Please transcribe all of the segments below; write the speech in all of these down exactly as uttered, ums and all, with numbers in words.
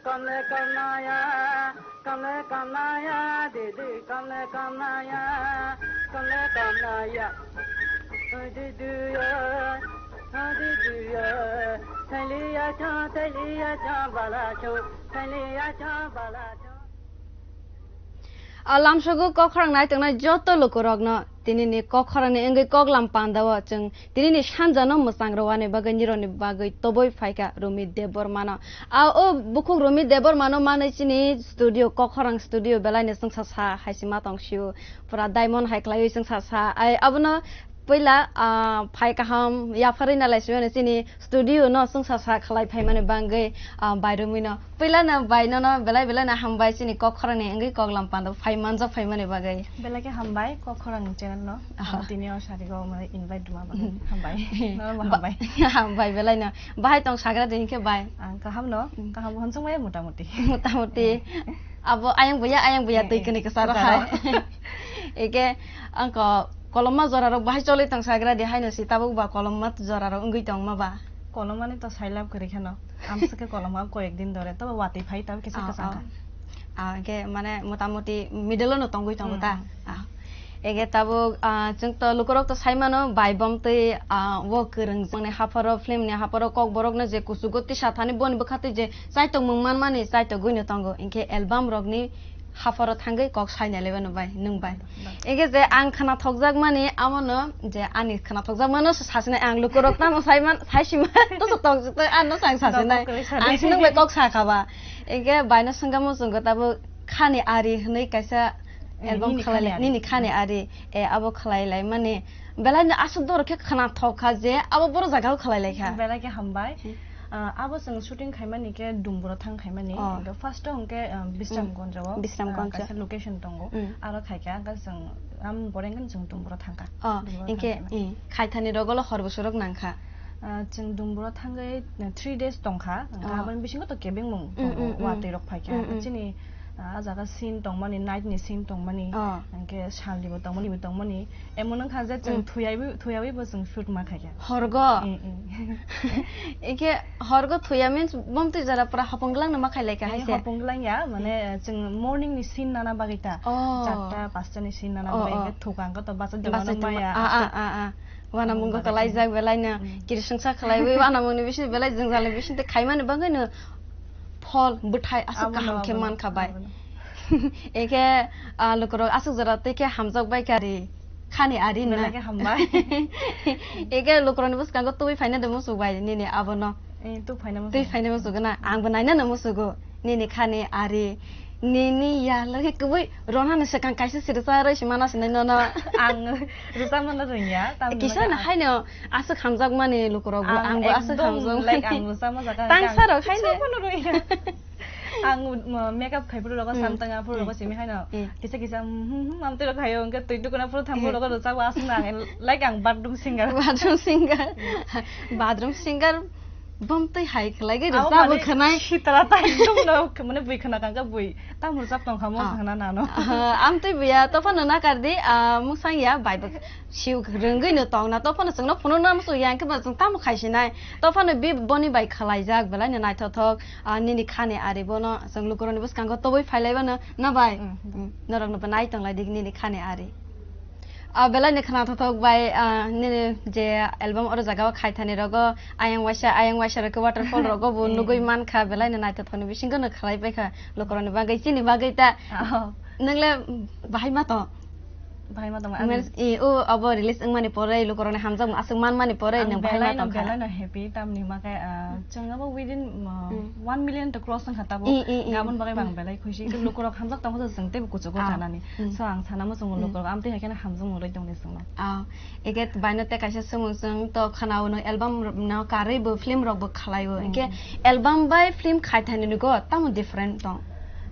Kamle kamnaya, kamle kamnaya, didi kamle kamnaya, kamle kamnaya. Didiya, didiya, thaliya cha, thaliya cha, bala cha, thaliya cha, bala cha. A lamsogo kok khorang nai tongnai joto lukurokno tinini kok khorangni wngwi koklam pandao chwng tinini sanjano mwchang rwani bagwi nirokni bagwi toboi phaikha Rumi Debbarmano. A o bukhuk Rumi Debbarmano manwi chini studio, kok khorang studio belaino chwngsa sa hai se ma tong sio. Pura diamond hai khlaiwi chwngsa sa. Ai abono puila, ah, phai kaham yapharwi nalai sio chini studio no chwngsa sa khlai phaimani bagwi, ah, bai Rumi no. Puila no bai nono belai belai no hambai chini kok khorangni wngwi koklam pando phai manjak phaimani bagwi. Belai khe hambai kok khorang channel no. Aha. Tini o sarigo mane invite rwma bagwi. Hambai. Nono bo Ba-, hambai. Hambai belai no. Bahai tong sagra de hinkhe bai. Ang kaham no. Mm. Kaham honsong maya mota moti. Mota moti. Abo ayang buya, ayang buya Eh, twi eh, kene kwcharo kwcharo. Hai. Eke angko kolomma jorarok bahai choli tong sagra de haino si tabuk ba kolomma jorarok wngwi tong ma ba. Kolomani to sailab kwrwi kheno. Amswkhe koloma koyek din dore, tobo watwi phai tabo kisa Ah, kisa ah. Kha. Ah, hwnkhe mane motamoti middle-o no tongwi tongo ta? Mm. Ah. Ege tabuk, ah, chwng to lukurok to sai mano, bai bom twi, ah, wo kwrwng jongni hapharo, film ni hapharo, kokborok no je kuchugo tisa thani boni bwkha twi je chaitok mung manmani chaitok gwi no tongo. Hinkhe album rokni hapharo thangwi kok sai nai laiba no bai, nwng bai. Bai. Ege je ang khwnathokjak mani, amo no je ani khwnathokjak mano se sasinai ang lukurok tamo sai man, sai sima to se tokjak to ano sang sasinai. Dopok kwrwi sadi. Ang se nwng bai kok sa kha ba. Ege bai no swngamo chwng go tabo khani ari hwnwi kaisa Eh, album nini khalai khani lai, ari. Nini khani ari, eh, abo khalai lai mani belai no aswk dor khe khwnathok kha je abo boro jaga o khalai lai kha. Belai khe hambai. Hmm. Ah, abo chwng shooting khaimani khe Dumburo thang khaimani. Oh. Hwnkhe first o hwnkhe, ah, Bisramganj o, Hmm. Bisramganj ah, o. Kaisa location tongo. Hmm. Aro khai kha, hwnkhe chwng, am boreng khe chwng Dumburo thang kha. Oh, Dumburo hinkhe, thang khaimani. Hmm, khaithani rogo lo hor bwswk rok nang kha. Ah, chwng Dumburo thangwi, ah, three days tong kha. Hwnkhe Oh. aboni bisingo to kebengmung Mm, tongo, mm, mm. Watwi rok phai kha. Mm, mm. Chini, ah, ah jaga scene tongmani, night ni scene tongmani, Oh. hwnkhe salni bo tongmani, bo tongmani. Emon wngkha je chwng Mm. thuyaiwi, thuyaiwi bo chwng shoot ma khaikha. Horgo? Eh, eh. Eke horgo thuya means bomtwi jora pura hopong glang no ma khailai kha Eh, haise? Hopong glang ya, mane Hmm. chwng morning ni scene nana bagwi ta. Oh. Charta, panchta ni scene nana Oh, bagwi oh. Hwnkhe thukang ko to bacha Bacha dongmano tongma-, maya. Ah, ah, ah, ah. Wana Ang munggo bagwi kalaijak chwng. Belai no. Hmm. Kirisingsa khalaiwi wana mungni bising belai jwngjal ni bising tei khaimani bagwi no phol bwthai aswk Abo kaham no, khe abo no, mankha bai. Abo no. Eke, ah, lukurok aswk jora tei khe hamjak bai kha ri. Khani ari na. Belai khe hambai. Eke lukurokni bwskango tubui phaina de musuk bai nini abono. Eh, tu phaina musuk. Tubui phaina musuk na. Angbo naina no musugo. Nini khani ari. Nini ya lagi kubui rona ni sekang kaisa sirsa roi si mana sinai nono. Ang rwchapmano rwngya, tamni Kisa bagwi na ang haino aswk hamjakmani lukurokbo, Ang angbo aswk ekdom, hamjakmani. Like, ang rwchapma jaga Tang hwnkhe ang sarok haino. rwchapmano rwngya. Ang, uh, makeup khai phuru rogo, Hmm. samtang aphuru rogo Hmm. simi haino. Hmm. Kisa kisa, hmm, hmm, hmm, amtwi rok hayo, hwnkhe twi tukuna phuru thang phuru Hmm. rogo rwchapma aswk na ang, like, ang bathroom singer. Bathroom singer. Hmm. Bathroom singer. Bom twi hai khlai ge Abo rwchapbo mane khwnai. Sitra tai dum no, mane bui khna kang kha bui. Tamo rwchap tong kha mo Ah. khna nano. Ah, am twi buya, to phano nakar di, ah, musang ya, bai bo siu rwngwi no tong na, to phano chwngno phunuk na musu ya, hwnkhe ba chwng tamo khai sinai. To phano bi boni bai khlai jak, belai no naithothok, ah, nini khani ari bono chwng lukurokni bwskango tobwi phai lai bano, na bai? Mm. Mm, norok no bo nai tong lai di nini khani ari. Ah, belai ni khwnathok bai, ah, nini je album oro jaga o khai thani rogo, ayang waisa, ayang waisa rok khe waterfall rogo bo Eh. nugui man kha, belai ni naithothok ni bisingo no khlai pai kha lukurok ni bagwi, chini bagwi ta. Oh. Nwng le bahai ma tong? Bahai ma tong, Means, ang i, o, abo release wngmani pore lukurok ni hamjakmung aswk manmani pore ang nwng bahai ma belai no, tong kha? Belai no happy, tamni hwnba khe, ah, Hmm. chwng abo within, ah, Hmm. one million to cross wngkha tabo. I, i, i. Aboni bagwi ang Hmm. belai khusi. Lukurok hamjak tong khe chwng teibo kuchugo Ah. thanani. Hmm. So ang sana muchungo Hmm. lukurok amtwi hai kheno hamjakmung rwi tongdi chwngno. Ah, eke baino tei kaisa swngmung chwng to khwnao no album no karwi bo film rok bo khlai o. Hmm. Hwnkhe album bai film khai thani nugo tamo different tong?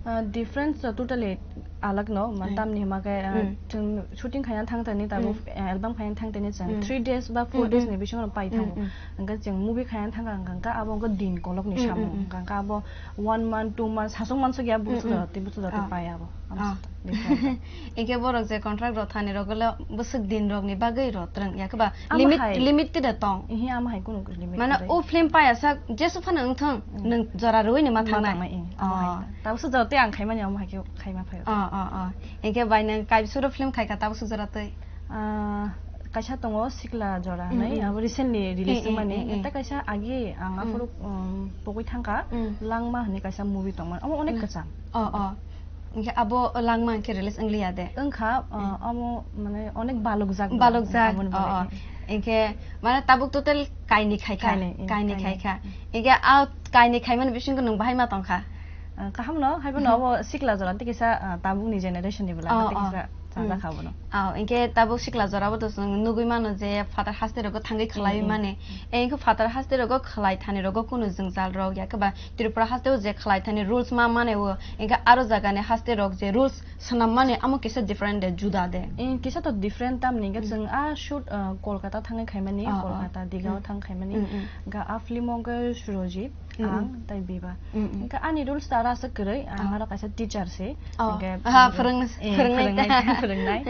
Ah, difference to totally Alak no, ma Mm. tamni hima khe, ah, Mm. chwng shooting khaina thang tani tabuk, Mm. eh, album khaina thang tani chwng Mm. three days ba four Mm, days mm. ni bisingo no pai Mm, thango. mm. Hwnkhe chwng movie khaina thang kha, hwnkhe abo wngkha din kolok ni Mm, samung. mm, mm. Hwnkhe abo one month, two months, sasung months ya Mm, busu mm. da, tei busu da Ah. pai abo. Ah. Amo different. Hwnkhe borok je contract rok thani rok le bwswk din rok ni bagwi rw twrwng ya khe ba Amo limit, hai. limit tida tong. Ihi, amo hai kunu limit Mane kwrwi. O film paya sak jesu phano wngthong, Mm. nwng jora rwui ni ma Ma thangnai. thangnai, eh, amo hai Oh. ta. Tabukso jora tei ang khaimani amo hai khe khaima phaio. Oh, oh, oh. Hwnkhe bai nwng kaibsuro film khaikha tabukso jora tei? Ah, kaisa tongo Sikla Jora Mm, hinwi, mm. abo recently release Eh, eh, wngmani. eh, eh. Tei kaisa agi ang Mm. aphuru, um, pogwi thangkha, Mm. Langma hinwi kaisa movie tongmani. Omo onek Mm. kwcham. Oh, oh. Hwnkhe abo Langma hwnkhe release wngliya de? Wngkha, uh, Mm. omo mane onek balokjak bo. Balokjak, Aboni oh, bagwi. Oh. Hwnkhe mane tabuk total kainwi khaikha. Kainwi, mm, Kainwi kainwi. khaikha. Hwnkhe a kainwi khaimani bisingo nwng bahai ma tongkha? Uh, kaham no, hai phano Mm. abo Sikla Jora tei kisa, uh, tabukni generation ni bwla Oh, tei oh. kisa Mm. chajak abono. Oh, hwnkhe tabuk Sikla Jora bo to chwng nugwi mano je phatar haste rogo thangwi khlaiwi Mm, mm. mani. E, hwnkhe phatar haste rogo khlai thani rogo kunu jwngjal rok ya khe ba Tripura haste o je khlai thani rules ma mane o, hwnkhe aro jaga ni haste rok je rules swnam mani amo kisa different de, juda de. Eh, kisa to different tamni hwnkhe Mm. chwng a shoot, uh, Kolkata thangwi khaimani, Oh, oh. Kolkata, Digao Mm. thang khaimani. Mm, mm. Hwnkhe a film o hwnkhe Surojit, Mm, ang, mm. tei Biba. Mm, mm. Hwnkhe ani rules ta aro aswk kwrwi, ang Oh. aro kaisa teacher se. Oh. Hwnkhe Aha, phwrwng-, eh, phwrwngnai phwrwngnai, ta. phwrwngnai.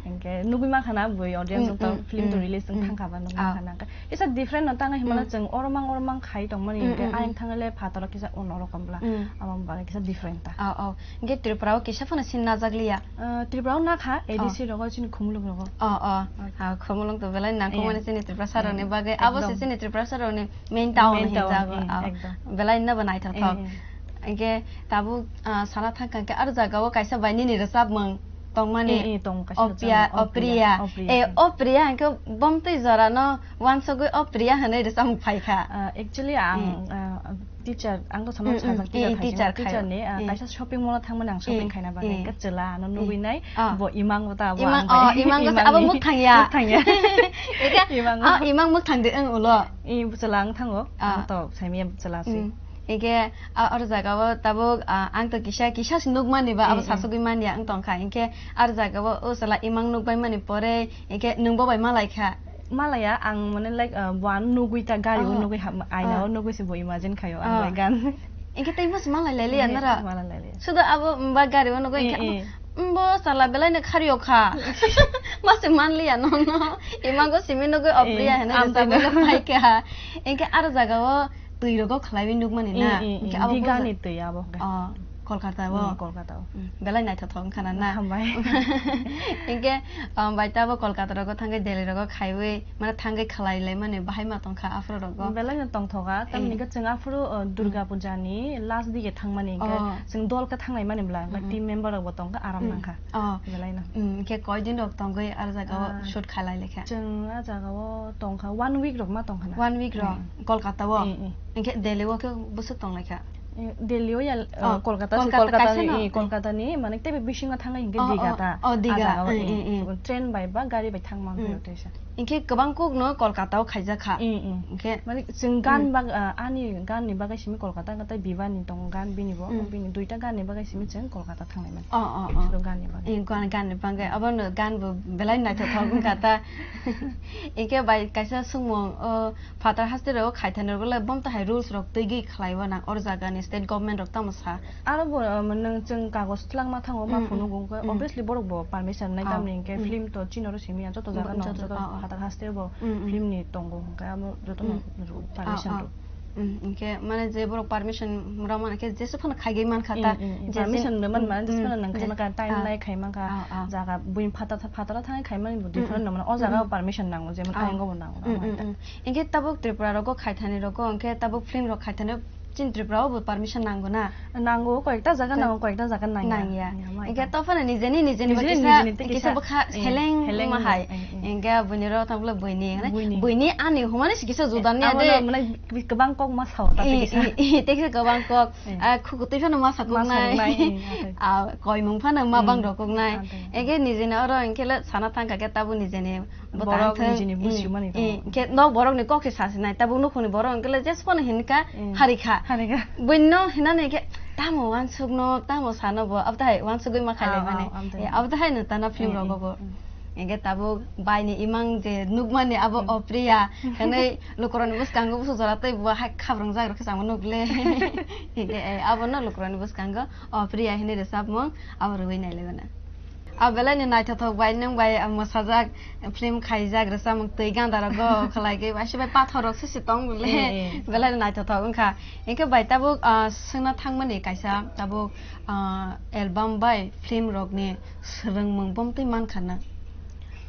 Hwnkhe nugwi mankha na bui audience Mm, rok to mm, film to mm, release wng mm. thangkha ba nugwi Oh. mankha na. Kisa different no tangwi himala Mm. chwng oromang oromang khai tongmani Mm, hwnkhe mm, mm. ayang thangwi le phataro kisa ono rokom bwla. Mm. Amo bagwi kisa different ta. Oh, oh. Hwnkhe Tripura o kisa phano sin najak liya? Ah, Tripura o nakha, Oh. A D C rogo chini khumuluk rogo. Oh, oh. Okay. Ah, khumuluk to belai nangkukmani Yeah. chini Tripura sarokni Yeah. bagwi. Abo se Ekdom. chini Tripura sarokni main town Main town, hinjago. eh, Ah, ekdom. belai no bo naithothok. Eh, eh. Hwnkhe tabuk, ah, sana thangkha hwnkhe aro jagao kaisa bai nini rwchapmung tongmani. Eh, eh, tongo, kaisa Opia-, rwchapmung, Opria. Opria, Opria, Eh, eh. Opria hwnkhe bomtwi jorano wansugwi Opria hwnwi rwchapmung phaikha. Ah, actually, ang, Eh. ah, teacher, ang to sama Mm, mm, sajak eh, teacher eh, khai teacher sini. Teacher khai. ni, ah, Eh. kaisa shopping mall o thangmani ang shopping Eh, khaina bagwi. eh. Hwnkhe chwla ano Eh. nugwi nai, Ah. bo imang bo ta abo Imang, ang bai. oh, imang bo se, abo Imangni muktang ya. Muktang ya. Eka, Imang. ah, imang muktang de wng ulo. Eh, bo chwla ang thango. Ah. Ang to saimanya chwla si. Mm. Eke, a, oro jaga o tabuk, a, ang to kisa, kisa se nuk mani ba, abo Eh, eh. sasugwi manya wng tongkha. Hingke aro jaga o, o chwla imang nuk bai mani pore, hingke nwng bo bai malai kha. Malaya, ang mane, like, uh, bo ano nugwi ta, gari o Oh. nugwi ha-, aina Oh. o nugwi se bo imagine khayo, ang Oh. lai gan. Hingke tei mas malai lai liya Eh, nara? Malai lai liya. Sudo abo, mm, ba gari o nugwi Eh, kha, eh. mm, bo chwla belai no khari o kha. Mas manliya no, no. Imang go simi nugwi Eh, opriya hene am rwchapmung tei no. Pai kha. Hingke aro jaga o twi rogo khlaiwi nukmani na? Eh, eh, Hingke eh, abo Digha bo ni twi abo hwnkhe. Oh, Kolkata o? Hmm, Kolkata o. Hmm, belai naithothok wngkha na, na? Hambai. Hingke, um, bai tabo Kolkata rogo thangwi, Delhi rogo khaiwi, mane thangwi khlai laimani bahai ma tongkha aphuru rogo? Belai no tongthoka, tamni Eh. hwnkhe chwng aphuru, uh, Durga Hmm. Puja ni last dige thangmani hwnkhe Oh. chwng dol khe thanglaimani bwla, hwnkhe Hmm. team member rok bo tongkha, aram Hmm. nangkha. Oh. Belai no. Hmm, hingke koi din rok tongwi aro jaga o Ah. shoot khalai lekha? Chwng a jaga o tongkha, one week rok ma tongkha na. One week rok? Hmm. Kolkata o? Eh, eh. Hingke Delhi o khe bwswk tong lai kha? Eh, Delhi o ya, eh, Oh, Kolkata se, Kolkata Kolkata kaisa ni, no? eh, Kolkata ni, mane teibo bisingo thangwi hingke Oh, Digha oh, ta. Oh, Digha. Ah, jaga o, Eh, eh, eh, eh. Train bai ba gari bai thangma Hmm. hwnkhe teisa. Hingke kwbang kok no Kolkata o khaijak kha. Eh, eh. Hingke Mane chwng gan Hmm. bag-, ah, ani gan ni bagwi simi Kolkata wngkha tei Biba ni tongo gan bini bo. Hmm. Bini duita gan ni bagwi simi chwng Kolkata thanglaimani. Oh, oh, oh. Suro gan ni bagwi. Eh, gan, gan ni bagwi. Abo no gan bo belai naithothok wngkha ta. Hingke bai kaisa swngmung, o, Phatar haste rok khaithani rok le bomta hai rules rok twigwi khlaiwi nang or jaga ni state government rok tamo sa? Aro bo, um, nwng chwng kagoj twlangma thango, ma Mm, phunuk mm. wngkhe, Mm. obviously borok bo permission nai, Ah, tamni hwnkhe mm. film to chini oro simi ya, joto jaga Mm, no, joto, joto ah, ah. Phatar haste bo Mm, mm. film ni tongo, hwnkhe amo joto no Mm. ru-, Ah, permission ah. rw. Mm, hwnkhe mane je borok permission rw mani khe jesu phano khaigwi mankha ta, Mm, mm, mm. je Permission je-, rw man, mm, mane jesu mm, phano nang je-, khaima kha, time ah. nai khaima kha, Ah, ah. jaga buini phatar, phataro thangwi khaimani bo Mm, different mm. no mano, o jaga o Mm. permission nango, jemon Ah. ayang o bo nango, Mm, nango mm, ta. Mm. Hingke tabuk Tripura rogo khaithani rogo, hingke tabuk film rok khaithani rok chini Tripura o bo permission nango na? Nango, koyekta jaga Koi-, nango, koyekta jaga nangya. Nangya. Nangya, mai Hingke ta. Tophano nijeni, nijeni Nijeni, bakisa, nijeni tei kisa, kisa, bwkha eh, seleng seleng ma hai. Eh, eh. Hingke buini rok tanglo buini, Buini. buini ani humani si kisa juda niya Abo de. no, mane, kwbang kok ma sao, ta tei Eh, kisa. eh, eh, tei kisa kwbang kok. Eh. Ah, khukutwi phano ma sakuknai. Ma sakuknai, eh, ate. Ah, koimung phano ma Hmm. bang rokuknai. Ate. Hingke nijeni oro hingke le sana thangkha khe tabuk nijeni Bo Borok tang thung, nijini eh, busiu mani eh, tongo. Khe nok borok ni kok se sa sinai, tabuk nukhung ni borok hwnkhe le jesu phano hinkha, Eh. harikha. Harikha. Buino hinani khe, tamo wansukno, tamo sano bo, abo tahai wansugwi ma khailai Ah, mani. ah, abo tahai. Eh, abo tahai no tana film Eh, rogo eh, bo. Mm. Ege tabuk bai ni imang je nukmani abo Mm. Opriya, hwnwi lukurokni bwskango busu jora tei bo hai khabrang jak rok khe changma nukle. Ege, eh, abo no lukurokni bwskango Opriya hwnwi rwchapmung, abo rwui nailai mano. A belai ni naithothok bai, nwng bai, ah, mwsajak, film khaijak, rwchapmung twi ganda rogo khlai khe, waisa bai pathor rok se se tong bole. Eh, eh. Belai ni naithothok wngkha. Hinkhe bai tabuk, ah, swngna thangmani kaisa tabuk, ah, album bai film rokni swrwngmung bomtwi mankha na?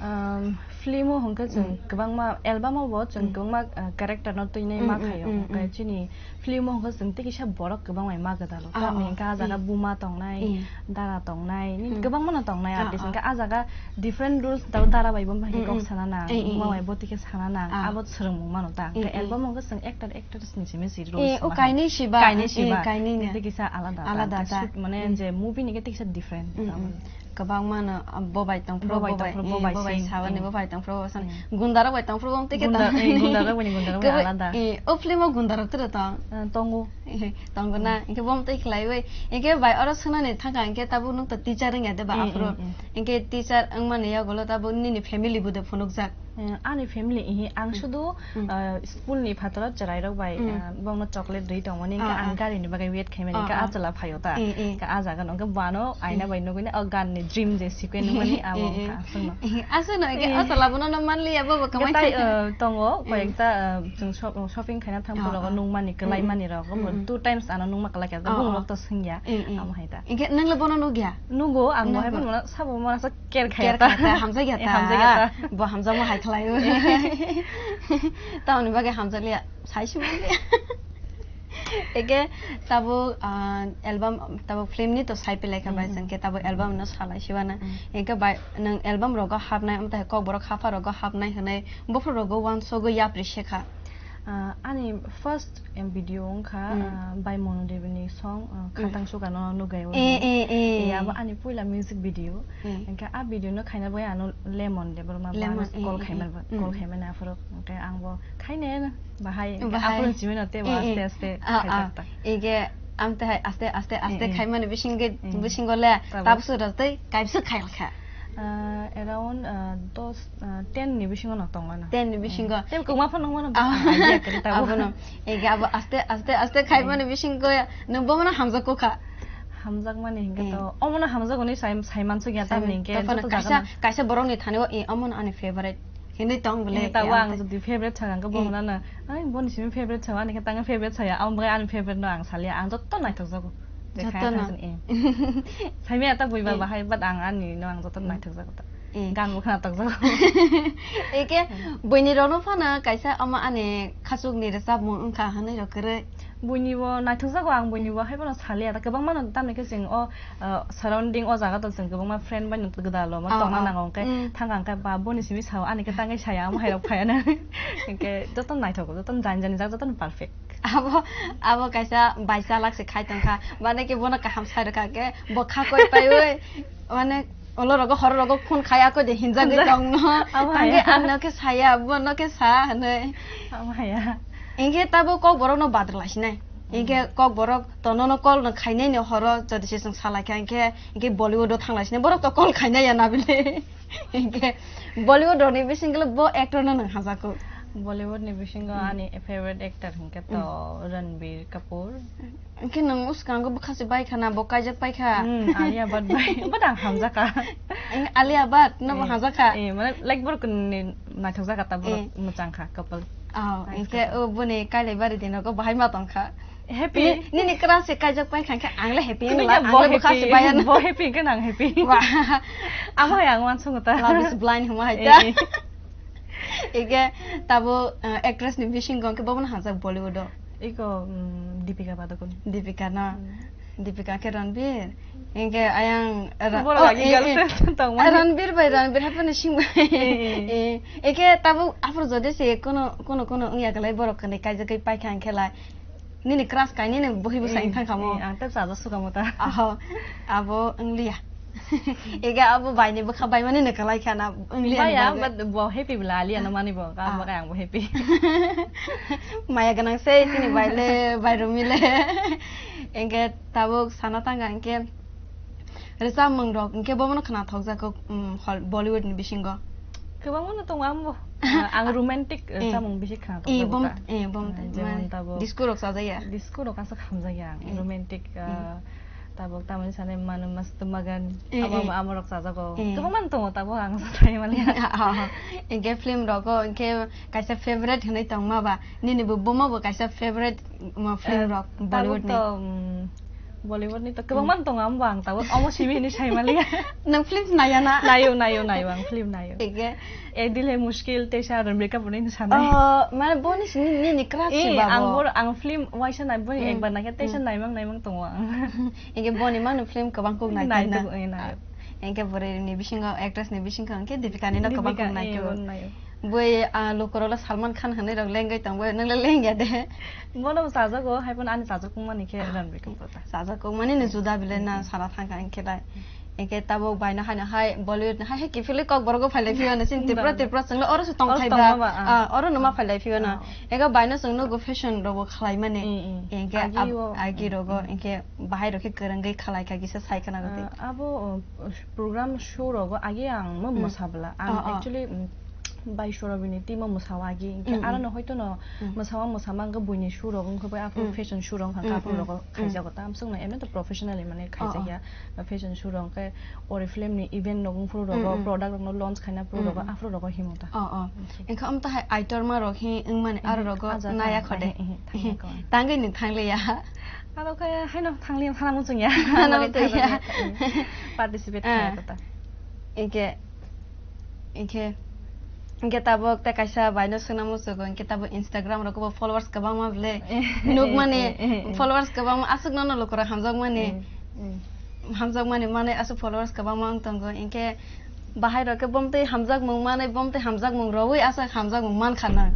Um, film o hwnkhe chwng Mm. kwbangma, album o bo chwng Mm. kwbangma, ah, character no twinai Mm, ma mm, khaio. Mm, Hwnkhe mm. chini film o hwnkhe chwng tei kisa borok kwbang bai ma gwdalo. Ah, Tamni ah, hwnkhe ah jaga eh. Buma tongnai, Eh. Dara tongnai, ni Eh. Kwbangma no tongnai Ah, artist. Ah. Hwnkhe ah jaga different rules, tabo dara bai bo bai Mm, kok mm. Sana nang, Eh, eh, buma eh. Bai bo tike sana nang, Ah. Abo swrwngmung mano ta. Eh, Hwnkhe eh. Album o hwnkhe chwng actor, actress ni simi si rules Eh, o ma kainwi hai. Siba, Kainwi eh, siba. Eh, kainwi no. Tei kisa alada ta. Alada Hwnkhe ta. Shoot mane Mm. Je movie ni khe tei kisa different. Mm, Tamo. Mm. Kwbangma no, ah, bo bai tong phuru, Bo bai bo tong bai, phuru, bo eh, bai bo bai sin, sawani, eh. Bo bai tong phuru, bo san. Eh. Gunda rok bai tong phuru, bo tei Gunda, khe tong. Eh, gunda rok bai, gunda rok bai Kwbwi-, alada. Eh, o film o gunda rok tei tong. Eh, tongo. Eh, tongo na, Mm. Hinkhe bo tei khlaiwi. Hinkhe bai oro swnani thangkha, hinkhe tabuk nwng to teacher wngya de ba Eh, aphuru. Eh, eh. Hinkhe teacher wngmani yagulo tabuk nini family bo de phunukjak. Eh, ani family, ihi, ang Mm. Sudu, Mm. Ah, school ni phataro chwrai rok bai, Mm. Ah, bongno chocolate rwi tongmani, hinkhe Ah, ang ah. Gari ni bagwi wait khaimani, Ah, hinkhe ah. Achwla phaio ta. Eh, eh. Hinkhe ah jaga no hinkhe bano aina Eh. Bai nugwi, o gan ni dream je sequence nugmani, abo Eh, eh. Wngkha aswkno. Eh, aswkno, hinkhe Eh. Achwla bono no manliya, bobo Hinkhe kamai tai, khe. Ah, tongo, Mm. Koyekta, ah, chwng shop-, shopping khaina thang Ah, phuru rogo ah. Nungmani, Mm, mm. Kwlaimani rok, Mm, mm. Two times ano nungma kwlaikha, Ah, bumung ah. Rok to swngya, Eh, eh. Amo hai ta. Hinkhe nwngla bono nukya? Nugo, ang bo hai Nugo. Phano sabo mano sa Care khaya Care ta. Khaya ta, hamjakya Eh, ta. Hamjakya ta. Bo hamjakma hai khlai o. Tamoni bagwi hamjakliya, sai se manliya. Eke tabuk, ah, album, tabuk film ni to sai pelai kha bai Mm, mm. Chwng khe tabuk album no salai se bana. Mm. Eke bai nwng album rogo hapnai, amtwi hai kokborok hapha rogo hapnai hwnwi buphuru rogo uansugwi yapri se kha. Ah, ani first, em, video wngkha, Mm. Ah, bai Monu Devi ni song, ah, Mm. Khatang Suka no nugai o Eh, ni. Eh, eh. Eh, abo ani puila music video. Eh. Hingke a video no khaina bai ano Lemon Debbarma Lemon, bana eh, call eh, khaimani, eh. Call Mm. Khaimani aphuru. Hingke ang bo khaine bahai, hingke Bahai. Aphuru simi no tebo Eh, eh. Aste aste Ah, khaijak ah. Ta. Hingke amte hai aste aste aste Eh, eh. Khaimani bisingke, Eh. Bisingo le Tabuk. Tabuk sura tei kaibsa khailkha. Ah, around, ah, dos, ah, ten ni bisingo no tongo na. Ten ni bisingo. Eh, tei kwma phano wngmano Ah. Idea kwrwi tabuk. Abono. Ege abo aste, aste, aste khaimani Eh. Bisingo ya, nwng bomono hamjakgo kha. Hamjakmani hingke Eh. To, omono hamjakgo ni sai, sai mansukya Sai tamni man-, hingke tophano joto kaisa, jagano. Kaisa borokni thani o, eh, omono ani favorite hinwi tong bole, Eh, tabuk eh, ang ang te- jodi favorite sakha hingke Eh. Bomono ano, ai, boni simi favorite sakha, ani khe tangwi favorite saya, amo bagwi ani favorite no ang salia, ang joto naithokjago. Jotono. Saimaya ta buiba Eh. Bahai, but ang ani no ang joto Hmm. Naithok jago ta. Eh. Gan bo khna tok jago. Eke Hmm. Buini rokno phano kaisa omo ani khachuk ni rwchapmung wngkha hwnwi rok kwrwi. Buini bo naithok jago ang buini bo hai bono salia ta kwbangma no tamni khe chwng o, uh, surrounding o jaga to chwng kwbangma friend bai no gwdalo mo Oh, tongna oh. Nango hwnkhe Hmm. Thang ang khe ba boni simi sao ani khe tangwi saya omo hai rok phaiya na. Hwnkhe joto naithok joto jani jani jak joto perfect. Abo, abo kaisa bai chalak se khai tongkha. Mane ki bono kaham sai rwkha khe, bo kha koi paiwi, mane olo rogo horo rogo phone khai ako de hinjagwi Hinjak-, tongno. Abo Tangwi haya. Ano khe saya, bono khe sa hinwi. Abo haya. Hinkhe tabo kok borok no badrwlai sinai. Hinkhe Hmm. Kok borok to nono call no khainai ni horo, jodi se chwng salai kha hinkhe, hinkhe Bollywood o thanglai sinai. Borok to call khainai ya nabile. Hinkhe Bollywood rokni bisingtwi bo actor no nwng hamjakgo? Bollywood ni bisingo Hmm. Ani favorite actor hinkhe to Hmm. Ranbir Kapoor. Hinkhe nwng bwskango bwkha se bai khana, bo kaijak pai kha. Hmm, Alia Bhatt bai. But ang hamjakha. Eh, Alia Bhatt no bo Eh, hamjakha? Eh, mane, like, borok ni naithok jakha ta borok Eh. Mwchang kha, couple. Oh, Nice hinkhe couple. O boni kailai bari din rogo bahai ma tongkha. Happy. Ni-, nini crush se kaijak pai kha, khe ang le happy Kini wngla, khe ang bo le bwkha happy, se bai ano. Bo happy khe nang happy. Wah. Amo hai ang uansukgo ta. Love is blind hwnma hai ta. Eh, eh. Ike tabo, uh, actress ni bisingo khe bobono hamjak Bollywood o. Iko, mm, Deepika Padukone. Deepika no? Mm. Deepika khe Ranbir. Hinkhe ayang Ra-, Borok oh, lagi eh, eh. Girlfriend tongmani. Ah, Ranbir bai Ranbir haphano sing bai. Eh, eh. Eh, eke tabo aphuru jodi se kono, kono, kono wngya kwlai borok kwnwi kaijagwi paikha hinkhe lai. Nini crush kainwi nini bohi bwsa Eh, wngthang kha mo. Eh, ang tei chaja sukamo ta. Aho, abo wngliya. Ega abo bai ni bwkha bai mani no kwlai kha na, wngli ani Baya, bagwi. But bo happy bla ali ano mani bo, ka Ah. Bo kaya ang bo happy. Maya gwnang se chini bai le, bai rumi le. Engke tabuk sana tanga engke rwchapmung rok engke bo mano khna thok jako, um, hol-, Bollywood ni bisingo. Kwbangma no tongo ambo. Ah, ang romantic, eh, Eh. Chamung bisi khna Eh, thok bom, jako ta. Eh, bom, Eh, jemon man, tabuk disco rok sajaya. Disco rok asa khamjaya ang, Eh. Romantic, Eh. Ah, Tabuk tamoni sanai mano mast magan. Eh, Abo eh. Amo rok chajago. Eh. Kwbangma tongo tabuk ang sanai mani. Ah, ah, ah. Engke film rogo engke kaisa favorite hinui tongma ba? Nini bo bomo bo kaisa favorite ma film Eh, rok tabuk Bollywood ni? To, mm, Bollywood ni to kwbangma tongo ambo ang tabuk omo simi hinui sai maliya. Nang film naya na? Nayo, nayo, nayo ang film nayo. Engke Ek dil hai mushkil, teisa Ranbir Kapoor ni sanai. Oh, mane boni sini nini crush Eh, se ba ang bo? Bor, ang film waisa nai boni Hmm. Ekbar naikhe teisa Hmm. Naimang naimang tongo ang. Ege boni mano film kwbang kuk nai Nai kha na? Tongo, eh, nai. Engke bwrwi ni bisingo, actress ni bisingo engke Deepika ni no kwbang Deepika, kuk nai eh, kha. Boni nai. Boi, ah, lukurok le Salman Khan hinui rok lengwi tong bo, nang le lengya de? Bono bo chajago, hai phano ani chajakmani khe Ranbir Kapoor ta. Chajakmani ni juda bile na Hmm. Sara thang kha engke dai. Engke tabuk bai no hai no hai Bollywood no hai hai kiphilwi kok borok o phailai phiyano chini Tripura Ba. Tripura chwngno oro se tong Oro thai tongma ba, ba, ah. Ah, oro no ma phailai phiyano. Ah. Ega bai no chwng nugo fashion rok bo khlai mani. Mm, mm. Engke Agi ab-, o, agi mm, rogo mm. Engke bahai rok khe kwrwngwi khlai kha kisa sai khna rwdi. Ah, abo, oh, program show rogo agi ang mo Mm. Mwsa bwla. Ang Oh, oh. Actually, mm, Bai Surabi ni team o mwsa o agi. Engke Mm, aro mm. No hoito no Mm. Mwsa o mwsa ma wngkha buini show rok wngkha bai afro Mm. Fashion show rok wngkha Mm, afro mm. Rogo Mm. Khaijago ta. Amswk no emne to professionally mane Oh, oh. Khaijakya. Fashion show rok khe Oriflame ni event rok wngphuru rogo, Mm, mm. Product rok no launch khaina phuru Mm, rogo, mm. Afro rogo himo ta. Oh, oh. Okay. Engkha omo to hai aitorma rok hi wngmani aro Mhm. Rogo Aja naya thang-, khode. Ehe, ehe, thangya ko. Tangwi ni thangliya. Aro khe haino thangliya, thangna muchungya. Thangna Mani muchungya. Thangna muchungya. Participate Ah. Khaya kota. Engkhe, engkhe, engkhe tabuk tei kaisa bai no swngna muchungo, engkhe tabuk Instagram rogo bo followers kwbangma bwle. Eh, Nukmani eh, eh, eh. Followers kwbangma aswk nono lukurok hamjakmani. Eh. Mm. Hamjakmani manwi aswk followers kwbangma wng tongo, hinkhe bahai rok khe bomtwi hamjakmung manwi, bomtwi hamjakmung rwui aswk hamjakmung mankha na.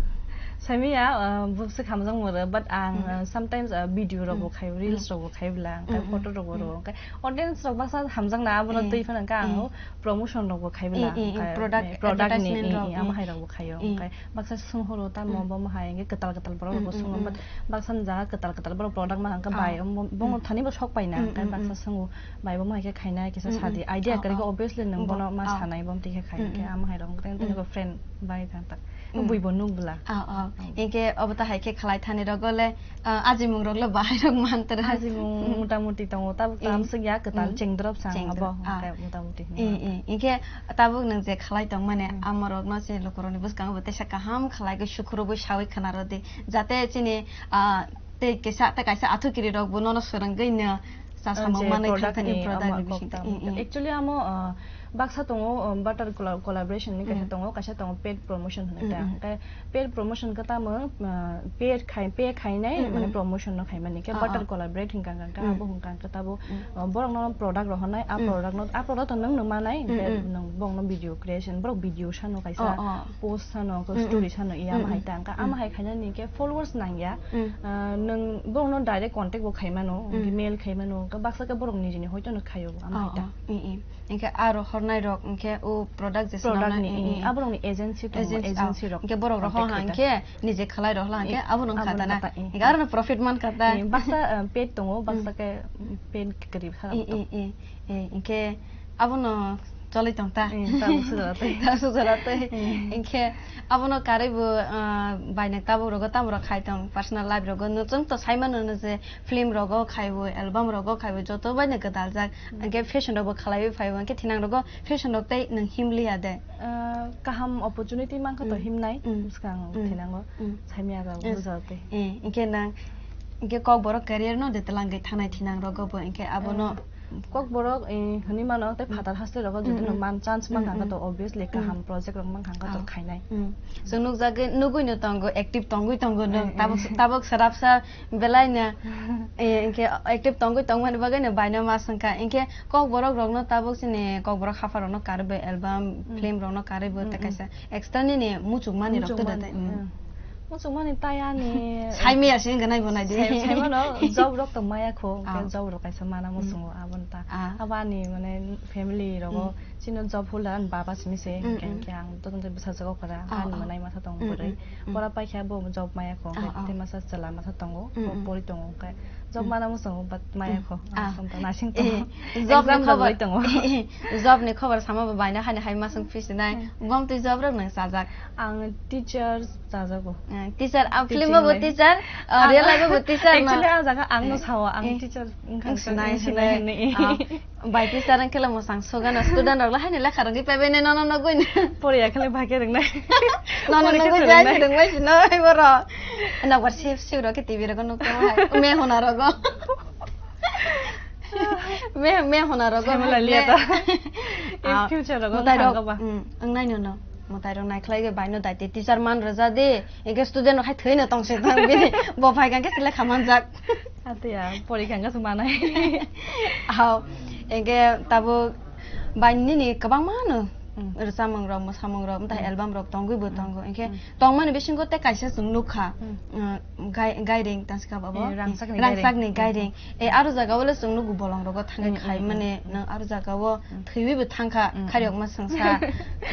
Saimanya, uh, bwswk hamjakmung rw, but ang, Mm. Uh, sometimes, uh, video rok bo Mm. Khai, reels Mm. Rok bo khai bwla, ang khai Mm, mm, photo rok bo mm. Rw, ang khai audience rok baksa hamjakna abono Eh. Twi phano ang khai ang Eh. Promotion rok bo khai bwla, Eh, eh, eh, ang khai, product eh, product ni, advertisement eh, rok, eh, amo eh. Hai rok bo khaio, Eh. Ang khai baksa swnghoro tamo Mm. Bomo hai, hinkhe kwtal kwtal borok rok bo Mm, mm, swngo, mm. But baksa ni jaga kwtal kwtal borok product ma hangkhe Ah. Bai, omo, bono Mm. Thani bo sok paina, Mm, hingkhe mm, baksa mm. Swngo, bai bo mohai khe khainai kisa Mm, sadi. Mm. Idea Oh, kwrwi khe oh. Obviously nwng Oh, bono ma oh. Sanai, bo twi khe khai, Mm, hingkhe mm. Amo hai rok, tei Mm. Tei friend bai thang tak. Mm. Bui bo nuk bwla. Oh, oh. Oh. Hingkhe obo ta hai khe khlai thani rogo le, ah, ajimung rok le bahai rok man tra. Ajimung Mm. Mota moti tongo, tabuk Mm. Tam swk ya kwtal Mm. Chengdrop sang Chengdrop. Abo, ah. Hingkhe mota moti Eh, hwnwi. Eh. Hingkhe tabuk nwng je khlai tong mani Mm. Amo rok no se lukurok ni bwskango bo teisa kaham khlai khe sukhurubui saui khna rw di. Jate chini, ah, tei kisa, tei kaisa athu kiri rok bo nono swrwngwi no chasama Je manwi product thang thani ni product amo ni kok bising ta tei, amo mm, ta. Mm. Actually amo, uh, baksa tongo, um, barter colla-, collaboration ni kaisa Mm. Tongo, kaisa tongo paid promotion hinwi ta. Mm, mm. Hingkhe paid promotion khe tamo, uh, paid khai, pay khainai, Mm, mane mm. Promotion no khaimani khe Ah, barter ah. Collaborate hingka hingka Mm. Abo hingka hingka tabo, Mm. Uh, borok no product rohornai, a Mm. Product no, a product no nwng nw manai, Mm, hingkhe mm. Nwng borok no video creation, borok video sano kaisa Oh, oh. Post sano, Mm, story mm. Sano, iya Mm, ama hai mm. Ta hingkhe Mm. Ama hai khainani hingkhe followers nangya. Mm. Ah, nwng borokno direct contact bo khai mano, Mm. Mail khai mano, hwnkhe baksa khe borok nijini hoito no khaio, ama Oh, hai ta. Oh. Mm, mm. Hwnkhe aro hornai rok, hwnkhe o product je Product swnamnai, ni, mm, mm, mm. Aborokni agency tongo, Agency, agency oh. Rok Hwnkhe borok rok contact hoha khai ta. Hwnkhe nije khalai rok hwnkhe Eh, abono abono khata na. Khata, eh. Hwnkhe arono profit man khata. Eh, baksa, eh, paid tongo, baksa Mm. Khe, mm, paid kwrwi kha Eh, rok eh, tong. Eh, eh. Hwnkhe abono cholwi tong ta. Eh, tabuk sujala tei. Tabuk sujala tei. Eh. Hwnkhe abono karwi bo, ah, bainang tabuk rogo tamo rok khai tong, personal life rogo. Nwng chwng to sai mano no je film rogo khai bo, album rogo khai bo, joto bai no gwdal jak. Hmm. Hwnkhe fashion rok bo khalaiwi phai bo, hwnkhe thinang rogo fashion rok tei nwng himliya de? Ah, kaham opportunity mankha to Hmm. Himnai, Hmm. Bwskang Hmm. Thinango Hmm. Saimya rok Yes. Bujao tei. Eh, hwnkhe nang, hwnkhe Kokborok career no de twlangwi thanai thinang rogo bo, hwnkhe abono Eh. Kokborok, eh, hwnwi mano, tei Mm. Phatar haste rogo Mm, jodi no mm. Man chance Mm, mankha mm. To obviously Mm. Kaham project rok mankha to Oh. Khainai. Mm. Chwng nukjagwi, nugwi no tongo, active tongwi tongo nwng. Mm, mm. Tabuk, tabuk swrapsa belai no, eh, hwnkhe active tongwi tongmani bagwi no baino ma swngkha. Hwnkhe Kokborok rokno tabuk chini Kokborok hapha rokno karwi bo album, Mm. Film rokno karwi bo Mm, tei mm. Kaisa extra nini muchungmani rok to da Muchungmani, tei, mm. Mm. Muchungmani tai ani Saimaya se wngkha nai bo nai di. Sai-, saimano job rok tong maya kho, hwnkhe Ah. job rok kaisa mana Mm. muchungo aboni ta. Ah. Abo ani mane family rogo Mm. chini job holder ani baba simi se Mm, hwnkhe, mm. hwnkhe ang to tongte bwsajak okra Ah, ani ah. manai masa tong Mm, bwrwi. mm, mm. Pora paikha bo job maya kho, Ah, hwnkhe ah. tei masa chwla masa tongo, Mm, bo mm. pori tongo hwnkhe job Mm. mana muchungo but maya Mm. kho. Ah. Ang song to nasing Eh, tongo. job ni Exam khobor, rogwi tongo. Job ni khobor sama bo baino hani hai masung phi sinai. Hmm. Bom twi job rok nang chajak. Ang teacher chajago. Eh, teacher, ah, Teaching film bo line. Teacher, ah, Ah, real life bo teacher no. Actually, ah, jaga ang no Eh. sao, ang Eh. teacher wngkha Ang sinai, ang sinai sinai. Hinwi. Ah, bai teacher ang kela mo sang sogana student rok la hani lekha rogwi paibai nai nono nogwi. Poriya khale bhage ringnai. Nono Pori nogwi khale jai ringnai. Ringnai sinai boro. Nokbar sip sip rok ke T V rok nukha. Me hona rogo. Me, me hona rogo. Family liya ta. In Ah, future rogo mutai rok, thangkha ba. Mm, ang nai nono. Mutai rok naikhlai ge baino daite teacher man raja de. Ege student rok hai thoi no tong se thang bini. Bo phai kang ke sile khaman jak. Ate ya, pori kang ke sumanai. Hao, ege tabuk bai nini kwbangma no. Mm. Rwchapmung rok, mwsamung rok, mwtai Mm. album rok tongwi bo Mm. tongo. Hinkhe Mm. tongmani bisingo tei kaisa chwng nukha. Mm. Uh, gai-, gairing tangsikha babo. Eh, rangchakni Rangchakni gairing. Gairing. Eh, aro jaga o le chwng nugo bolong rogo thangwi Mm, mm, khai mm, mani mm. Nang aro jaga o Mm. thwiwi bo thangkha, Mm, khairok mm. ma swngsa.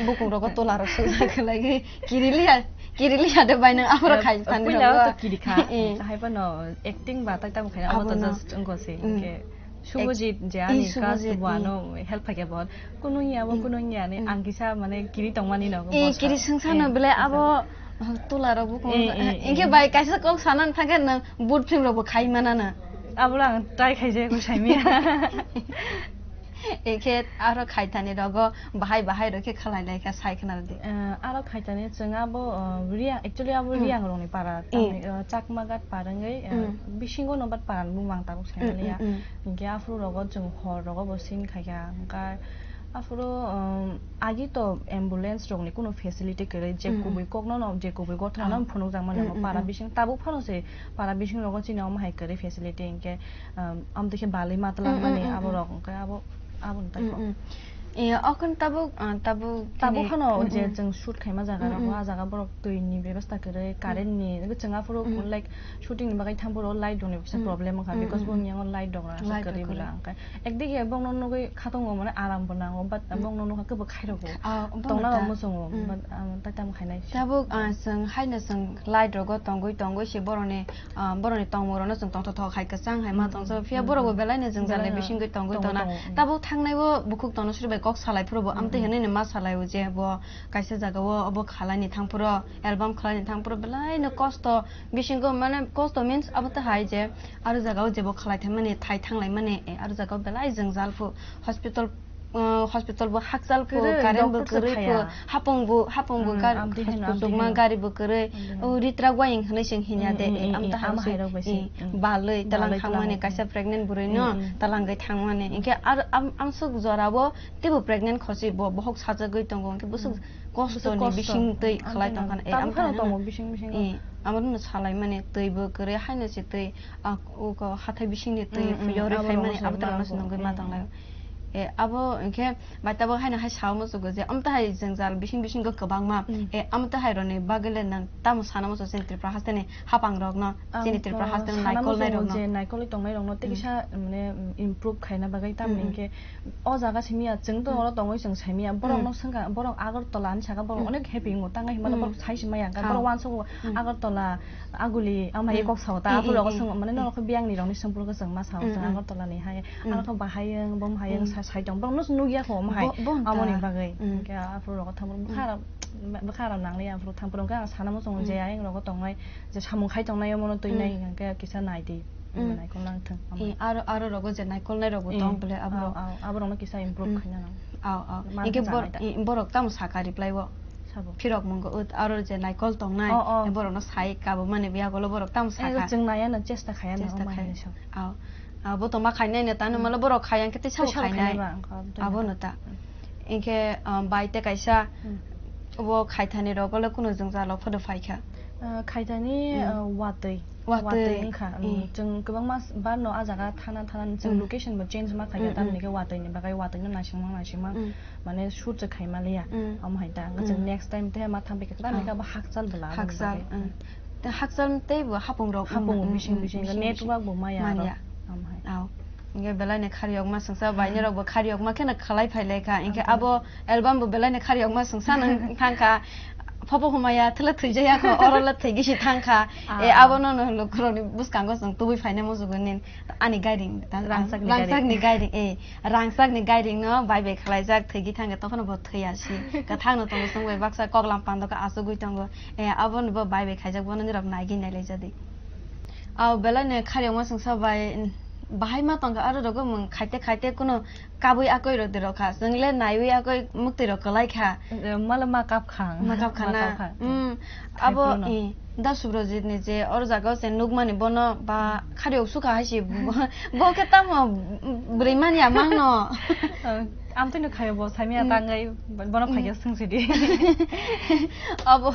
Bukung rogo tola rok sujak khlai kirilia, kirilia de bai nang aro Eh, khai thani puila rogo. To kirikha. Eh. Hai phano acting ba tai tamo khai abo to Abono. Just wngkha se. Mm. Hinkhe Subhajit je Ex-, ani eh, cast Subhajit, bo eh. Ano help khaikhe bo. Kunu ya bo, Hmm. Kunu ya ni Hmm. Ang kisa mane kiri tongmani no. Eh, boss kiri ha. Sungsa no Eh, bele sungsa. Abo, uh, tula rok bo kung. Eh, eh, eh. Inke bai kaisa kok sanan thangkhe no boot film rok bo khai mana na. Abo lang try khai je ko saimi. Inke aro khai thani rogo bahai bahai rok khe khalai lai kha sai khna di. Eh, aro khai thani chwng abo, uh, Reang, actually abo Hmm. Reang rok ni para, Hmm. Tamni, uh, Chakma gat parangwi, uh, Hmm. Bisingo no bat para bumang tabuk sai Hmm, mani ya. Hmm, hmm. Hinkhe aphuru rogo chwng hor rogo bo sin khaikha, hinkhe aphuru, um, agi to ambulance rokni kunu facility kwrwi, je Mhm. kubui kokno no, je kubui gothono no Ah. phunukjakmani Mhm, amo para mhm. Bising tabuk phano se para bising rogo chini omo hai kwrwi facility hinkhe, um, amtwi khe balwi matwlangmani Mhm, mhm, abo mhm. Rok hinkhe abo, aboni tai kok. Mhm. Eh, okhon tabuk, ah, tabuk Tabuk khini phano mhm, je mhm. Chwng shoot khaima jaga Mhm, rogo, mhm. Ah jaga borok twi ni bebasta kwrwi, current ni, chwng aphuru Mhm. Like, shooting ni bagwi thang phuru light rok ni kisa Mm. problem wngkha, Mm, because mm, boni mm. Yango light rok rasa Light rok kwrwi kwrwi. Bwla wngkha. Ekdigi bongno nugwi khatungo mane aram bo nango, but Mm. Bongno nukha kwbw khairokgo. Ah, bongno Tongna ta. Muchungo, Mm. But, um, tai tamo khainai. Tabuk, ah, chwng haino chwng light rogo tongwi tongwi se boroni, ah, boroni tongmung rokno chwng tongthok thok hai kwchang hai ma Mm, tongsa, mm, phiya mm, borok bo mm. Belai no jwngjal ni Belai no bisingwi tongwi tongwi tongna. Tongo, mm. Tabuk thangnai o bukhuk tongno suri bai kok salai phuru bo Mm, amtwi mm. Hinwi no ma salai o je bo kaisa jaga o obo khalai ni thang phuru. Album khlaini thang phuru belai no kosto bisingo, mane kosto means abo ta hai je aro jaga o jebo khlai thangmani, thai thanglaimani, eh, aro jaga o belai jwngjal phu hospital, uh, hospital bo hakchal phu, kwrwi, current bo doctor se kwrwi phu, phaya. Hapung bo, hapung bo Mm, gar-, amtwi haino, amtwi kuchukma haino. Gari bo kwrwi, Amtwi haino. O ritra waying hinwi chwng hinya Mm, de, mm, eh, mm, amtwi mm, haino ama hai rok bai se. Mm, mm. Balwi talang Balwi thangmani talang kaisa thang. Pregnant bwrwi no, Mm, mm. Talangwi thangmani. Hinkhe ar-, am-, amsuk jora o teibo pregnant khosi bo bohok sajagwi tongo, hinkhe bwswk Mm. Kosto ni Bwswk kosto. Bising twi khlai Amtwi tongkha no. Eh, tabuk amtwi phano no. Tongo bising bising. Eh, amo no salai mani twi bo kwrwi haino se twi, ah, uko hathai bising ni twi Mm, mm, phuyori abo khai rokno mani se abo ma twi rokno se nungwi ma mm, tonglai. Mm. Eh, abo hinkhe bai tabuk haino hai sao muchungo je amtwi hai jwngjal bising bisingo kwbangma. Mm. Eh, amtwi hai rokni bagwi le nang tamo sana muchungo chini Tripura haste ni hapang rokno, Ang, chini Tripura uh, haste ni sana naikol nai muchungo rokno. Je naikol tongnai rokno tei Mm. Kisa mane improve khaina bagwi tamni Mm, mm. Hinkhe O jaga simi ya, chwng to Mm. Oro tongwi chwng saimi ya. Borok Mm. No swngkha, borok Agartala ni saka borok Mm. Onek happy wngo, tangwi himano Mm. Borok sai si maya, Ah. Borok uansugo Mm. Agartala, Aguli, ama hai Mm. Kok sao ta, Mm, aphuru mm, rogo mm. Swng, mane Mm. Norok khe biyang ni rok ni songpulgo chwng ma sao, Mm, chwng mm. Agartala ni hai, Mm. Ano khe bahai wng, bom hai wng, Mm. Sa-, sai tong, borok no nukya kho, omo hai, Bo-, bo wng ta. Amoni bagwi, Mm. Hinkhe aphuru rogo thangphuru Mm. Bwkha rok, bwkha rok nang li ya, aphuru thangphuru hinkhe ang sana muchungo Mm. Je ayang rogo tongnai, je samung khai tongnai, omo no twi nai, Mm. Hinkhe kisa nai di. Mm. Naikol nang thung, omo. Eh, aro, aro rogo je naikol nai rogo Eh, tong bole abo rok. Aw, aw, abo rokno kisa improve Mm. Khaina nang. Aw, aw. Man Hinkhe bor-, sanai ta. Eh, borok tamo saka reply o. Sabo. Phirok mungo ut aro je naikol tongnai, Oh, oh. Eh, borokno sai kabo mani biya golo borok tamo Eh, saka. Chwng naya no chesta khaya no, Chesta omo khai. Hinwi sa. Aw. Aw, bo tongma khainai no tano Mm. Malo borok khaya hinkhe tei sabo Tei sabo khainai. Khainai ba, ang kha, Abo no ta. Mm. Hinkhe, um, bai tei kaisa Mm. Obo khaithani rogo le kunu jwngjal o phodo phaikha. Ah, khaithani, Mm. Ah, watwi. Watwi. Watwi wngkha. Mm, Eh. Chwng kwbangma s-, bar no ah jaga thana thana chwng Mm. Location bo change ma khaikha, Mm, tamni mm. Khe watwi ni bagwi watwi no naisingma naisingma Mm. Mane shoot se khaima liya. Mm. Omo hai ta, chwng Mm. Next time te ma thang bikha, tamni Khe abo hakchal bwla aboni Hakchal, bagwi. Mm. Te hakchal tei bo hapung rok Hapung man-, bising mm, bising bising network bising. Bo maya Man aro. Ya. Am hai. Aw. Inge belai ni khari yok ma sungsa bai ni rok bo khari yok ma kheno khalai phai lai kha. Inge Am abo album bo belai ni khari yok ma sungsa nang thang kha. Phopo humaya thele thwijaya kho oro le thwigi si thang kha. Ah. E abo no no lukurok ni bwskango chwng tubui phaina mujugo nin. Ani gairing, ta-, Rangchak ni rangchak gairing. Ni gairing, eh, rangchak ni gairing no bai bai khlaijak, thwigwi thangkhe tophano bo thwiya si. Kwthang no tongo chwng bai baksa koklam pando khe achugwi tongo. Eh, abo ni bo bai bai khaijak, bono nirok naigwi nailaijadi. Aw belai ni khari wngma chwngsa bai, bahai ma tongkha aro rogo mung khaite khaite kuno kabui akoi rok de rokha. Chwng le naiwi akoi mukti rok kwlai kha. Eh, mala ma kap kha. Ma kap kha Ma na. Kap kha. Mm, Khai abo, phuru no. Eh, Da Subrojit ni je oro jaga o se nukmani bono ba khari ok sukha hai se bo, bo khe tamo bwrwi manya mang no. Ang twi no khayo bo samya Hmm. tangwi bono Hmm. phaikhe swng sidi. Abo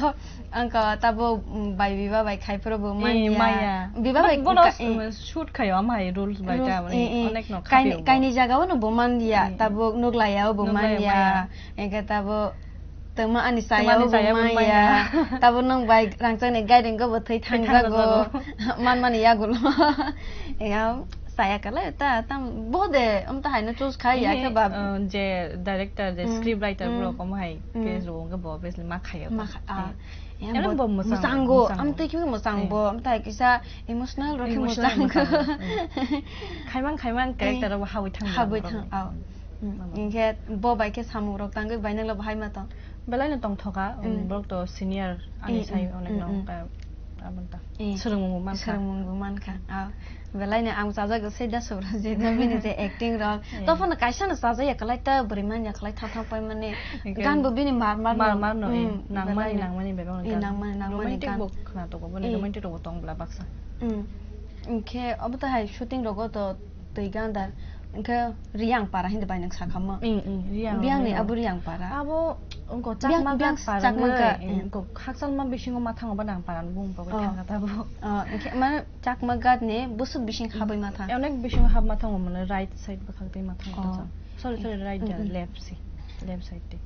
ang ka tabo, mm, bai biba bai khai phuru bo Eh, manya. Manya. Biba But bai bono ka, eh. Shoot khayo amhai rules bai Rules, ta mani eh, eh. Onek no Kaini, khapio bo. Kaini jaga o no bo manya, Hmm. Tabo nuklaya o bo Nuklaya manya. Manya. Engkhe tabo Tongma ani Tongma saya ani bo saya bo maya. Maya. Tabo nang bai rangchak ni guiding go bo thwi Thwi thangjago. Thangjago. Manmani yagulo. Engam saya kala ta tam bo de um ta haino choose khai ya Ini, ke ba. Uh, je director, je Mm, script writer mm, bro kom hai mm. Ke ro ke bo obviously ma khayo. Ma kha-, ah. Eh. Ya Eno bo bo musango, musango. Musango. Am twi ki musango Eh. Bo. Am ta kisa emotional ro ki Emotional musango. Musango. Mm. Khaimang, khaimang character Eh. Ro hawi thang. Hawi thang. Au. Mm, Mama. Hinkhe bo bai khe samung rok tangwi bai nangla bo hai ma tong? Belai no tongthoka, Mm. Borok to senior ani Mm, sai mm, onek mm, no, mm. Ka-, aboni ta. Eh, Swrwngmung bo mankha. Swrwngmung bo mankha. Ah, belai no ang chajago sei da Subrojit no bini je acting rok. Eh. Tophano kaisa no chajaya kwlai ta bwrwi manya kwlai thang thang pai mani. Hinkhe Gan bo bini mar mar mar no. Mar no, eh. Mm, Nangmani, belai no. Nangmani bebak no Eh, gan. Nangmani, nangmani Romantic gan. Bo khna tongo, boni Eh. Romantic rok bo tong bla baksa. Mm. Hinkhe obo to hai shooting rogo to Twi ganda, hwnkhe Riyang para hindi bai nwng sakha mo. Mm, mm, Riyang Biyang ni rok. Abo Riyang para. Abo wngkha Biyang, Chakma Biyang Ghat para Chakma wngwi, Ghat, mm, mm. Wngkha Khakchalma bisingo ma thango bo nang para ni bumung bagwi Oh. Thangkha tabuk. Oh, hwnkhe mane Chakma Ghat ni busuk bising habwi ma thang. Onek bisingo hab ma thango mane right side bwkhak twi ma thango Oh. Chang. Sorry, sorry, right Mm, there, mm. Left si, left side twi.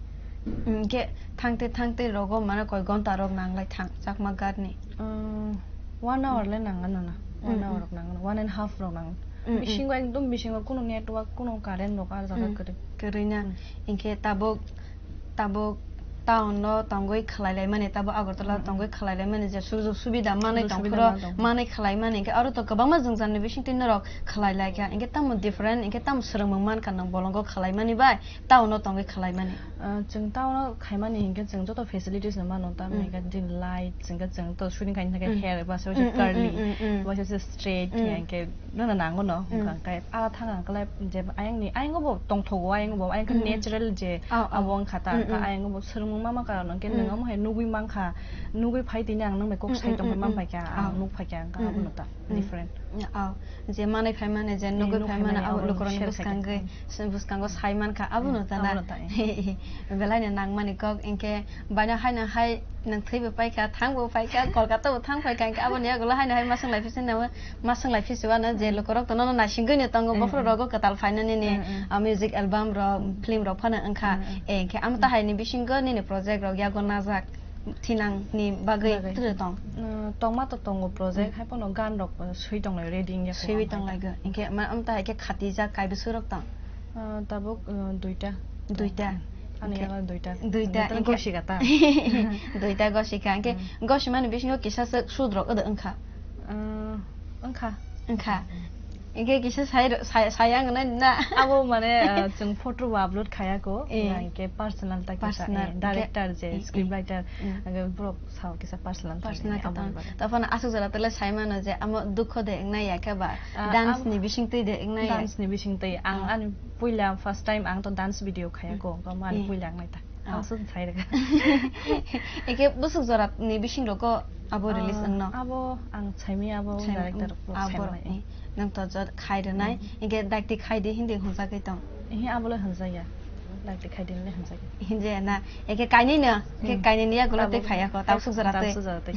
Mm, hwnkhe thangte thangte rogo mane koi gonta rok nang lai thang Chakma Ghat ni. Uh, one hour le nang ano na. One Mm, hour mm. Rok nang ano. One and half rok nang. Mm, mm. Bisingo ekdom bisingo kuno network, kuno current rok ar jaga Mm. Kwrwi. Kwrwi na. Mm. Hinkhe tabuk, tabuk town no tongwi khwlai lai mani, tabuk Agartala Mm, mm. Tongwi khwlai lai mani je sujog subida manwi Sujog tong subida phuru manwi tong. Manwi khwlai mani. Hinkhe aro to kwbangma jwngjal ni bisingtwi norok khwlai lai kha. Hinkhe tamo different, hinkhe tamo swrwngmung man kha nwng bolongo khwlai mani bai. Town o tongwi khwlai mani? Ah, chwng town o khaimani hinkhe chwng joto facilities no mano, tamni Mm. Hinkhe din light, chwngkhe chwng to shooting khaina thangkhe Mm. Hair ba se Mm, mm, curly, mm, mm, mm. Ba se straight, Mm. Hinkhe nono nango no, Mm. Hwnkhe a thang ang khlai je ayang ni, ayang bo tongthogo, ayang bo, ayang khe Mm, mm. Natural je Oh, oh. Abo wngkha ta, Mm, hwnkhe mm. Ayang bo swrwngmung mama karon hwnkhe Mm. Nwng omo hai nugwi mankha, nugwi phai tini ang nwng bai kok Mm, sai mm, tongphai mm, man mm. Phaikha, ang Oh. Nuk phaikha, hwnkhe Mm, abo mm. No ta Mm. Different. Oh. Je manwi phai mani, je Eh, nugwi nuk phai phai mani, mani, abo abo lukurokni share khai bwskango, khai. Bwskango sai mankha, abono Eh, tana. Abono ta, eh. Belai no nangmani kok, hinkhe baino haino hai nwng thwibo paikha, thangbo paikha, Kolkata bo thang paikha, hinkhe aboni yagulo haino hai ma swnglai phisi nabo, ma swnglai phisi wano je Mm. Lukurok to nono naisingwi no tongo, Eh, bophuru eh. Rogo kwtal phainani ni, Eh, eh. Ah, music album rok, film rok phano wngkha. Eh, eh. Eh, hinkhe amo Mm. Tahai ni bisingo nini project rok yago najak. Thinang ni bagwi Bagwi. Twi tong? Uh, tongma to tongo project, Mm. Hai phano gan rok, uh, swi tonglai ready wngya kho Swi ang hai. Tonglai go. Hinkhe ma, am ta hai khe khatijak kai bwswk rok tong? Uh, tabuk, uh, duita. Duita. Ani Hinkhe yago duita. Duita, Duita hinkhe gosi kata. Duita gosi kha. Hinkhe Mm. Gosi mani bisingo kisa swk shoot rok odo wngkha? Uh, wngkha. Wngkha. Hinkhe kisa sai ro-, sai, sai ang nai na. Abo mane, uh, chwng photo bo upload khaya ko. Eh. Hinkhe personal ta kisa, Personal. Eh, director je, Eh, eh. Script writer, Eh. Hinkhe borok sao kisa personal Personal thangwi khe abo tong. Ni bagwi. Taphano aswk jora tele sai mano je amo dukho de wngna ya khe ba, Ah, dance am-, ni bising twi de wngna ya. Dance ni bising twi. Ang Ah. Ani puila first time ang to dance video khaya ko, Mm. Omo ani Eh. Puila wng nai ta. Ah. Ang sung sai rega. Eke busuk jora ni bising rogo abo release Ah, wngno. Abo ang saimi abo Saimi, director mm, rok abo sai rok, mai. Eh. Nang to jot khai rwnai, Mm. Eke dakti khai di hindi hunjagwi tong. Eh, abo le hunjaya. Dakti khai di le hunjaya. Hinjaya na. Eke kainwi no, eke Mm. Kainwi ni yagulo Abo tei phaya ko, tabsuk jora tei. Tabsuk jora tei.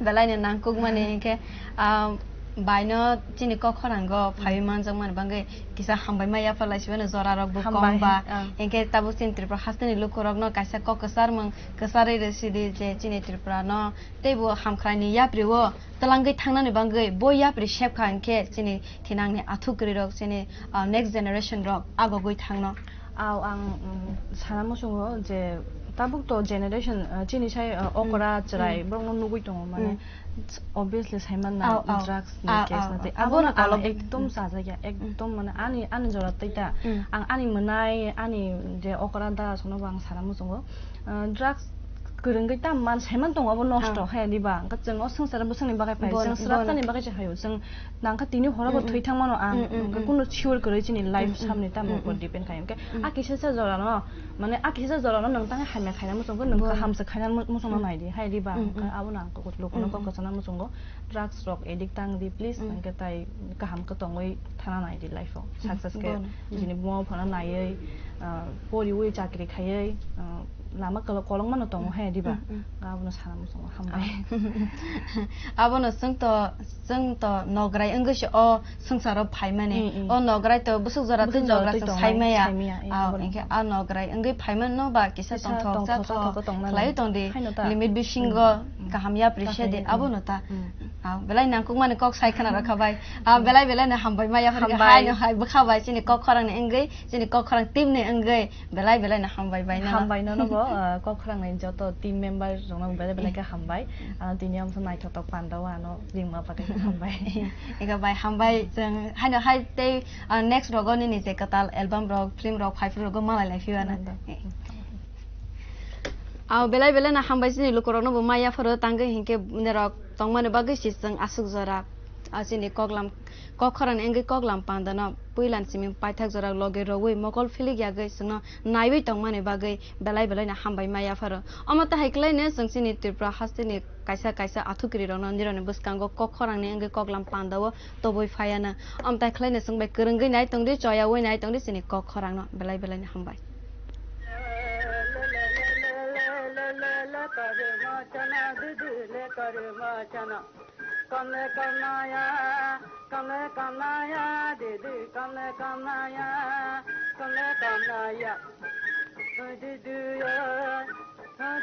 Belai no nangkuk mani eke, ah, Baino chini kok khorango phaiwi manjakmani bagwi kisa hambai ma yapharlai sibano jorarokbo Hambai, kong ba. ah. Hinkhe tabuk chini Tripura hasteni lukurokno kaisa kok kwcharmung kwcharwi rw sidi je chini Tripurano teibo hamkraini yaprio twlangwi thangnani bagwi bo yapri sepkha hinkhe chini thinangni athuk kwrwirok chini, ah, next generation rok agogwi thangno. Aw, ang, mm, sana muchungo je tabuk to generation, ah, chini sai, ah, okra, Mm, chwrai, mm. borokno nugwi tongo, mane, Mm. obviously, saiman na Aw, aw. drugs ni Aw, case aw, na tei aw. abono Abono ang kolok ekdom chajakya, Mm. ekdom, mane, ani, ani jora tei ta. Mm. Ang ani mwnai, ani je okra da sono bo ang sana muchungo. Ah, drugs kwrwngwi tam man saiman tongo, abo nosto Ah. hai diba? Hwnkhe chwng o swngcharo bwswkni bagwi phai, Bon-, chwng swrapnani bon. bagwi se phaio, chwng nangkha tini horo bo Mm, mm. thwi thangmano ang, Mm, mm, hwnkhe mm. kuno sure kwrwi chini life Mm, mm, samni tamo mm, bo mm. depend khai, hwnkhe Mm. a kisa sa jorano, mane a kisa jorano nwng tangwi hamya khaina muchungkhe nwng Bon. kaham se khaina mu-, muchungna Mm. nai di, hai diba? Mm, Hwnkhe mm. abono ang kok-, lukuno Mm, kok mm. kwchana muchungo, drugs rok addict tang di, please, Mm. hwnkhe tai kaham khe tongwi thana nai di life o, Mm, success khe bon. Mm. nijini buma buphano naiwi, ah, poriwi chakri khaiwi, ah, lama kolo-, kolokma no tongo Mm, hai, diba? mm, mm. Abono sana muchungo, hambai. Ah. Abono chwng to, chwng to nograi wngwi se o swngcharo phaimani. Mm, mm. O nograi to bwswk jora twi Bwswk jora nograi twi to tongnai, saimaya. saimaya, eh, Ah, abono. Hinkhe a nograi wngwi phaimani no ba kisa Kisa tongthok tongthok chathok chathok tongnani. khlaiwi tong di. Haino ta. Limit bisingo Mm, mm. kaham yapri Kaham se di, yapri. abono ta. Mm. Ah, belai nangkukmani kok sai khna rwkha bai. Ah, belai belai no hambai ma yapharkha Hambai. haino hai bwkha bai chini kok khorang ni wngwi, chini kok khorang team ni wngwi. Belai belai no hambai bai nang. Hambai nono bo, ah, kok khorang ni joto team member rok no belai belai khe hambai. Ah, tini amsa naithotok panda o ano ringma bagwi hambai. Ega bai hambai chwng haino hai tei, ah, next rogo nini je kwtal album rok, film rok, phai phuru rok malai lai phiyano. Nanda. Aw belai belai no hambai chini lukurok no bo maya phuru tangwi hinkhe norok tongmani bagwi si chwng aswk jora. Ah, chini koklam, kok khorang ni wngwi koklam panda no puilan simi paithak jora logi rogwi mokol philik yagwi chwngno naiwi tongmani bagwi belai belai no hambai ma yapharo. Omo tahai khlai no chwng chini Tripura hasteni kaisa kaisa athukiri rokno nirokni bwskango kok khorang ni wngwi koklam panda o tobwi phaiya na. Omo tahai khlai no chwng bai kwrwngwi nai tongdi, choyawi nai tongdi chini kok khorang no. Belai belai no hambai. Kamle kamnaya, kamle kamnaya, didi kamle kamnaya, kamle kamnaya. Didi ya,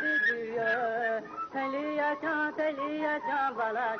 didi ya, thaliya cha, thaliya cha, bala cha.